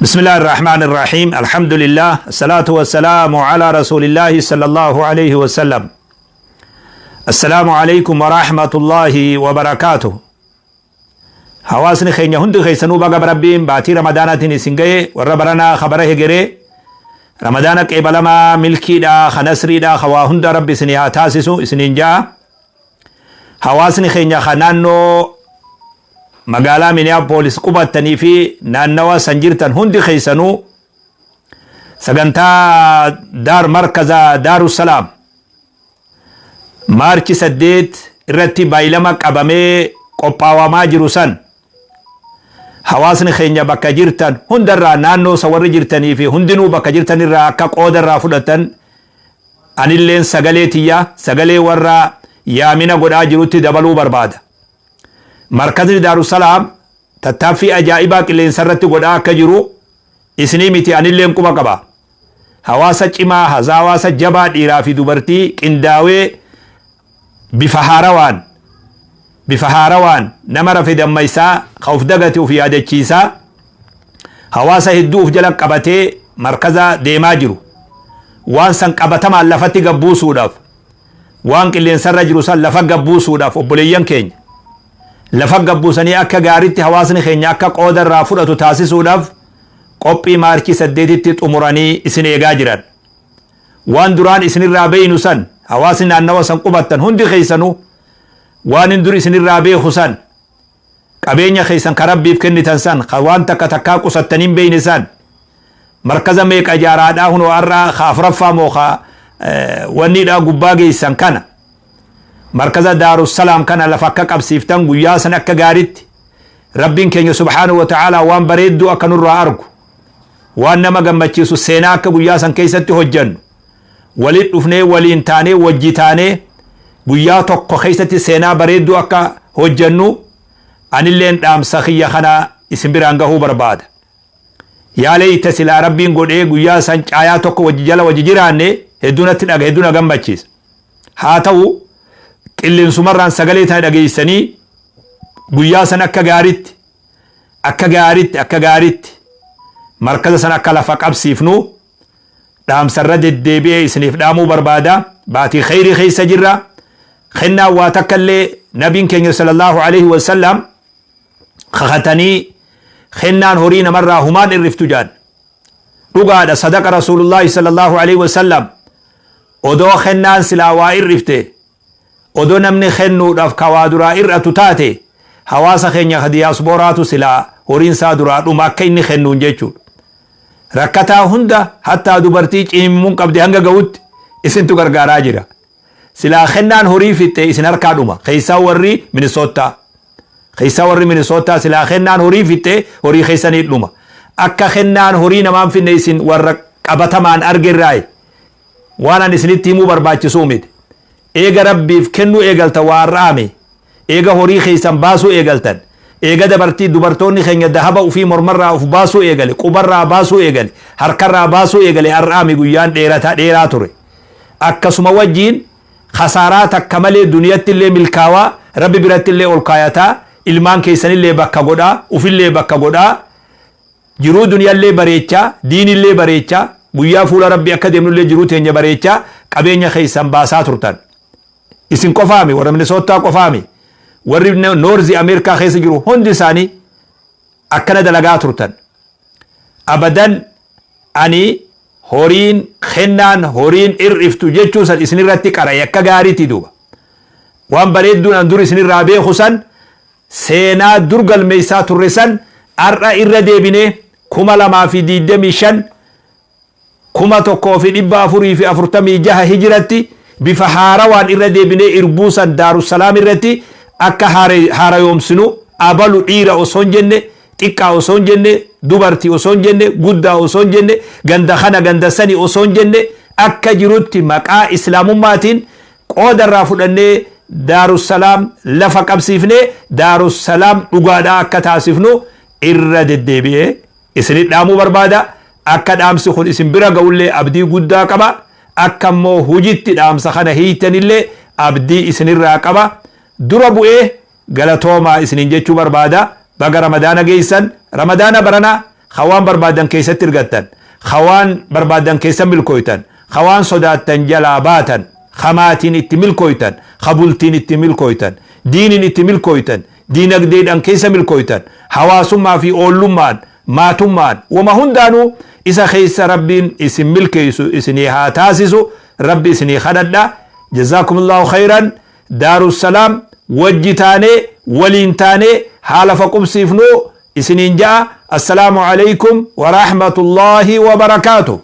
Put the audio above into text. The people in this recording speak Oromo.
بسم الله الرحمن الرحيم، الحمد لله، الصلاة والسلام على رسول الله صلى الله عليه وسلم. السلام عليكم ورحمة الله وبركاته. Hawaasni keenya hundi keessanuu baga Rabbiin baatii Ramadaanaatiin isin gahe. Warra baranaa khabara hegeree Ramadaana qeebalamaa, milkiidha, ka nasriidha, ka waa hunda Rabbi isinii haa taasisu isiniin ja'a. Hawaasni keenya ka naannoo magaalaa Minneapolis qubattanii fi naannawa san jirtan hundi keessanuu, sagantaa daar markaza Daarussalaam March 8 irratti baay'ilama qabamee qophaawamaa jiru san, hawaasni keenya bakka jirtan hundarraa, naannoo isa warri jirtanii fi hundinuu bakka jirtanirraa akka qoodarraa fudhatan, anilleen sagalee tiyya sagalee warra yaamina godhaa jirutti dabaluu barbaada. Markazni Daarussalaam tattaaffii ajaa'ibaa qilleensa irratti godhaa akka jiru isinii miti, anilleen quba qaba. Hawaasa cimaa, hawaasa jabaa, dhiiraa fi dubartii qindaawee bifa haarawaan nama rafe dammaysaa, ka uf dagate uf yaadachiisaa, hawaasa hedduu uf jala qabatee markaza deemaa jiru. Waan san qabatamaan lafatti gabbuusuudhaaf, waan qilleensarra jiru san lafa gabbuusuudhaaf, obboleeyyan keenya lafa gabbuusanii akka gaaritti hawaasni keenya akka qooda irraa fudhatu taasisuudhaaf qophii March 8tti xumuranii isin eegaa jiran. Waan duraan isinirraa beeynu san, hawaasni naannawa san qubattan hundi keessanuu, waan hin dur isinirraa beeku san, qabeenya keessan ka Rabbiif kennitan san, ka waan takka takkaa qusattanii hin beeyne san, markaza meeqa ijaaraadhaa hunoo har'a ka afuraffaa moo ka wanniidhaa gubbaa geessan kana, markaza Daarussalaam kana lafa akka qabsiiftan, guyyaa san akka gaaritti Rabbiin keenya سبحانه وتعالى waan bareedduu akka nurraa argu, waan nama gammachiisu seenaa akka guyyaa san keessatti hojjannu, walit dhufnee, waliin taanee, wajji taanee guyyaa tokko keessatti seenaa bareedduu akka hojjannu, anilleen dhaamsa kiyya kana isin biraan gahuu barbaada. Yaa leeyta silaa Rabbiin godhee guyyaa san caayaa tokko wajji jala wajji jiraanne, hedduu natti dhaga, hedduu na gammachiisa. Haa ta'u, qilleensumarraan sagalee tana dhageessanii guyyaa san akka gaaritti, akka gaaritti, akka gaaritti markaza san akka lafa qabsiifnu dhaamsarra deddeebi'ee isiniif dhaamuu barbaada. Baatii kheyrii keessa jirra. Kennaa waa takka illee nabiin keenya صلى الله عليه وسلم kakatanii kennaan horii namarraa humaan irriftu jaan. Dhugaadha, صدق رسول الله صلى الله عليه وسلم. Odoo kennaan silaa waa irrifte, odoo namni kennuudhaaf kawaa duraa irratu taate, hawaasa keenya ka diyaaspooraatu silaa horiin isaa duraa dhuma akka inni kennuun jechuudha. Rakkataa hunda, hattaa dubartii cimmuun qabde hanga ga'utti isintu gargaaraa jira. Silaa kennaan horii fixxe isin harkaa dhuma. Keessaa warri Minisootaa. Keessaa warri Minisootaa silaa kennaan horii fixxe horii keessanii dhuma. Akka kennaan horii namaan finne isin warra qabatamaan argirraayi. Waan ani isinitti himuu barbaachisuu miti. Eega Rabbiif kennuu eegaltan waan ra'ame. Eega horii keessan baasuu eegaltan. Eega dabartii dubartoonni keenya dahaba ufii mormarraa uf baasuu eegale, qubarraa baasuu eegale, harkarraa baasuu eegale, har'aami guyyaan dheerataa dheeraa ture. Akkasuma wajjiin khasaaraa takka malee duniyatti illee milkaawaa, Rabbi biratti illee ol kaayataa, ilmaan keessanillee bakka godhaa, ufillee bakka godhaa, jiruu duniyallee bareechaa, diinillee bareechaa, guyyaa fuula Rabbi akka deemnullee jiruu teenya bareechaa qabeenya keessan baasaa turtan. Isin qofaami, warra Minisootaa qofaami, warri North Ameerikaa keessa jiru hundi isaanii akkana dalagaa turtan. Abadan ani horiin kennaan horiin irriftu jechuu san isinirratti qara'e akka gaariitti duuba. Waan bareedduun an dur isinirraa beeku san, seenaa dur galmeessaa turre san, har'a irra deebinee 2025, 1446 hijiratti bifa haarawaan irra deebinee irbuu san Daarussalaam irratti akka haarayoomsinu, abalu dhiira osoo hin jenne, xiqqaa osoo hin jenne, dubartii osoo hin jenne, guddaa osoo hin jenne, ganda kana ganda sani osoo hin jenne, akka jirutti maqaa islaamummaatiin qooda irraa fudhannee Daarussalaam lafa qabsiifnee Daarussalaam dhugaadhaa akka taasifnu irra deddeebi'ee isinit dhaamuu barbaada. Akka dhaamsi kun isin bira ga'ullee abdii guddaa qaba. Akka immoo hujitti dhaamsa kana hiiytanillee abdii isinirraa qaba. Dura bu'ee galatoomaa isiniin jechuu barbaada. Baga Ramadaana geessan. Ramadaana baranaa. Ka waan barbaadan keessatti argattan, ka waan barbaadan keessa milkooytan, ka waan sodaattan jalaa baatan, ka maatiin itti milkooytan, ka bultiin itti milkooytan, diiniin itti milkooytan, diinagdeedhaan keessa milkooytan, hawaasummaa fi oollummaan, maatummaan, wama hundaanuu isa keessa Rabbiin isin milkeessu isinii haa taasisu. Rabbi isinii kadhadha. Jazaakumullahu khayran. Daarussalaam wajji taanee, waliin taanee haala faqubsiifnu isiniin ja'a. Assalaamu alaykum wa rahmatullahi wa barakaatuh.